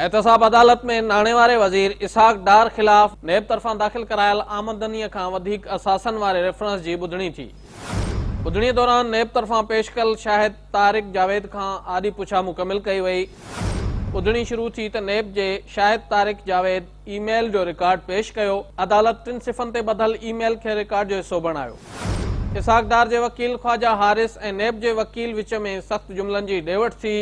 احتساب عدالت ۾ ناڻي واري وزير اسحاق ڊار خلاف نيب طرفان داخل ڪرايل آمدني کان وڌيڪ اثاثن واري ريفرنس جي ٻڌڻي ٿي. ٻڌڻي دوران نيب طرفان پيش ڪيل شاهد طارق جاويد کان آڏي پڇا مڪمل ڪئي وئي. ٻڌڻي شروع ٿي ته نيب جي شاهد طارق جاويد اي ميل جو رڪارڊ پيش ڪيو. عدالت ٽن صفحن تي ٻڌل اي ميل کي رڪارڊ جو حصو بڻايو. اسحاق ڊار جي وڪيل خواجا حارث ۽ نيب جي وڪيل وچ ۾ سخت جملن جي ڏي وٺ ٿي.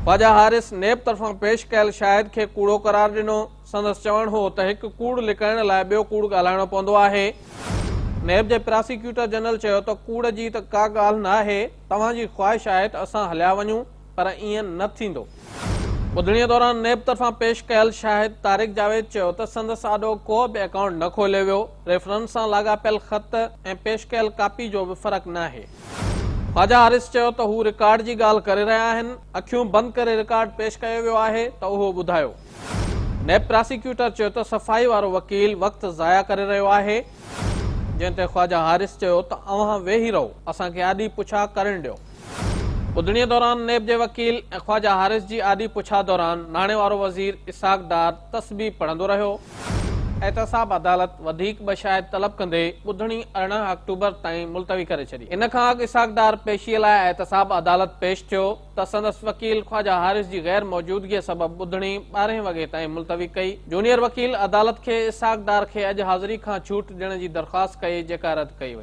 خواجا حارث نيب طرفان پيش ڪيل شاهد کي ڪوڙو قرار ڏنو، سندس چوڻ هو ته هڪ ڪوڙ لڪائڻ لاء ٻيو ڪوڙ ڳالهائڻو پوندو آهي. نيب جي پراسيڪيوٽر جنرل چيو ته ڪوڙ جي ته ڪا ڳالهه ناهي، توهان جي خواهش آهي ته اسان هليا وڃون پر ائين نه ٿيندو. ٻڌڻي دوران نيب طرفان پيش ڪيل شاهد طارق جاويد چيو ته سندس آڏو ڪو به اڪائونٽ نه کوليو ويو، ريفرنس سان لاڳاپيل خط ۽ پيش ڪيل ڪاپي جو به فرق ناهي. خواجا حارث چيو ته هو رڪارڊ جي ڳالهه ڪري رهيا آهن، اکيون بند ڪري رڪارڊ پيش ڪيو ويو آهي ته اهو ٻڌايو. نيب پراسيڪيوٽر چيو ته صفائي وارو وڪيل وقت ضايع ڪري رهيو آهي، جنهن تي خواجا حارث چيو ته اوهان ويهي رهو، اسان کي آڏي پڇا ڪرڻ ڏيو. ٻڌڻي دوران نيب جي وڪيل ۽ خواجا حارث جي آڏي پڇا دوران ناڻي وارو وزير اسحاق ڊار تسبيح پڙهندو رهيو. احتساب عدالت وڌيڪ ٻه شاهد طلب ڪندي ٻڌڻي 18 آڪٽوبر تائين ملتوي ڪري ڇڏي. ان کان اڳ اسحاق ڊار پيشي لاء احتساب عدالت پيش ٿيو ته سندس وڪيل خواجا حارث جي غير موجودگي سبب ٻڌڻي ٻارهين وڳي تائين ملتوي ڪئي. جونيئر وڪيل عدالت کي اسحاق ڊار کي اڄ حاضري کان ڇوٽ ڏيڻ جي درخواست ڪئي جيڪا رد ڪئي وئي.